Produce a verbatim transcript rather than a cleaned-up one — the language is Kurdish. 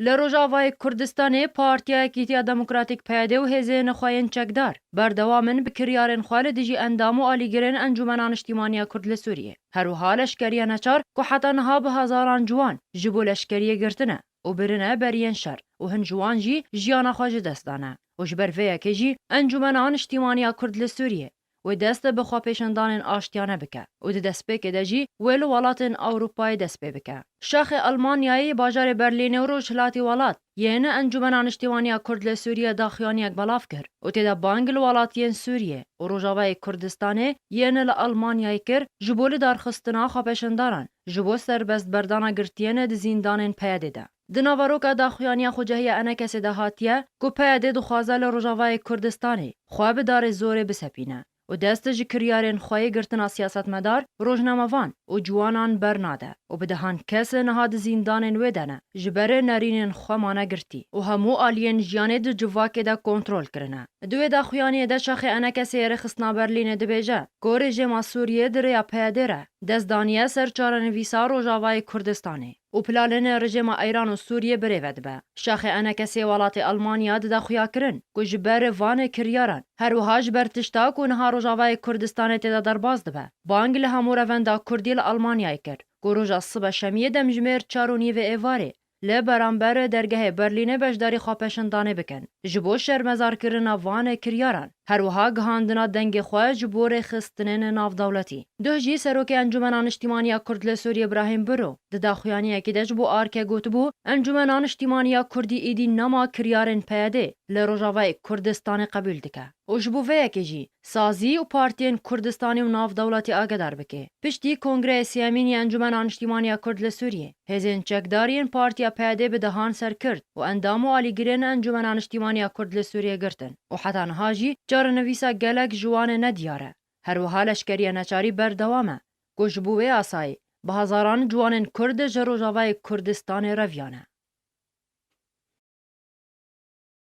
Li Rojavayê Kurdistanê Partiya Yekîtiya Demokratîk P Y D û hêzên xwe yên çekdar berdewam in bi kiryarên xwe li dijî endam û alîgirên Encûmena Niştîmaniya Kurd li Sûriyê. Her wiha leşkeriya neçar ku heta niha bi hezaran ciwan ji bo leşkeriyê girtine û birine beriyên şer û hin ji wan jî jiyana xwe ji dest dane û ji ber vê yekê jî Encûmena Niştîmaniya Kurd li Sûriyê wê dest bi xwepêşandanên aştiyane bike û di destpêkê de jî wê li welatên Ewropayê dest pê bike. Şaxê Almanyayê yê bajarê Berlînê û rojhilatî welat yên Encûmena Niştîwaniya Kurd li Sûriyê daxuyaniyek belav kir û tê de bang li welatiyên Sûriyê û Rojavayê Kurdistanê yên li Almanyayê kir ji bo lidarxistina xwepêşandaran ji bo serbestberdana girtiyên di zîndanên P Y D'ê de. Di naveroka daxuyaniya xucehiya Enekesê de hatiye ku P Y D dixwaze li Rojavayê Kurdistanê xwe bi darê zorê bisepîne û dest ji kiryarên xwe yê girtina siyasetmedar, rojnamevan û ciwanan bernade û bi dehan kes niha di zîndanên wê de ne, ji ber nerînên xwe mane girtî û hemû aliyên jiyanê di civakê de kontrol kirine. Di wê daxuyaniyê de şaxê Enekesê yê rêxistina Berlînê dibêje ku rejîma Sûriyê di rêya P Y D'ê re dest daniye ser çarenivîsa Rojavayê Kurdistanê û planên rejîma Îran û Sûriyê birêve dibe. Şaxê Enekesê welatê Almanya dide xuyakirin ku ji ber van kiryaran, her wiha ji ber tişta ku niha Rojavayê Kurdistanê tê de derbas dibe, bang li hemû revenda Kurdî li Almanyayê kir ku roja sibe şemiyê demjimêr çar û nîvê êvarê li beramber dergehê Berlînê beşdarî xwepêşandanê bikin, ji bo şermezarkirina van kiryaran, her wiha gihandina dengê xwe ji bo rêxistinên navdewletî. Duh jî Serokê Encûmena Niştîmaniya Kurd li Sûriyê Birahîm Biro di daxuyaniyekê de ji bo ARK'ê gotibû, Encûmena Niştîmaniya Kurdî êdî nema kiryarên P Y D'ê li Rojavayê Kurdistanê qebûl dike û ji bo vê yekê jî sazî û partiyên Kurdistanê û navdewletî agedar bike. Piştî Kongreyê Sêyemîn yê Encûmena Niştîmaniya Kurd li Sûriyê, hêzên çekdar yên Partiya P Y D'ê bi dehan ser Kird û endam û alîgirên Encûmena Niştîmaniya Kurd li Sûriyê girtin û heta niha jî çarenivîsa gelek ji wan nediyar e. Her wiha leşkeriya neçarî berdewam e ku ji bo wê yasayê bi hezaran ciwanên Kurd ji Rojavayê Kurdistanê reviyane.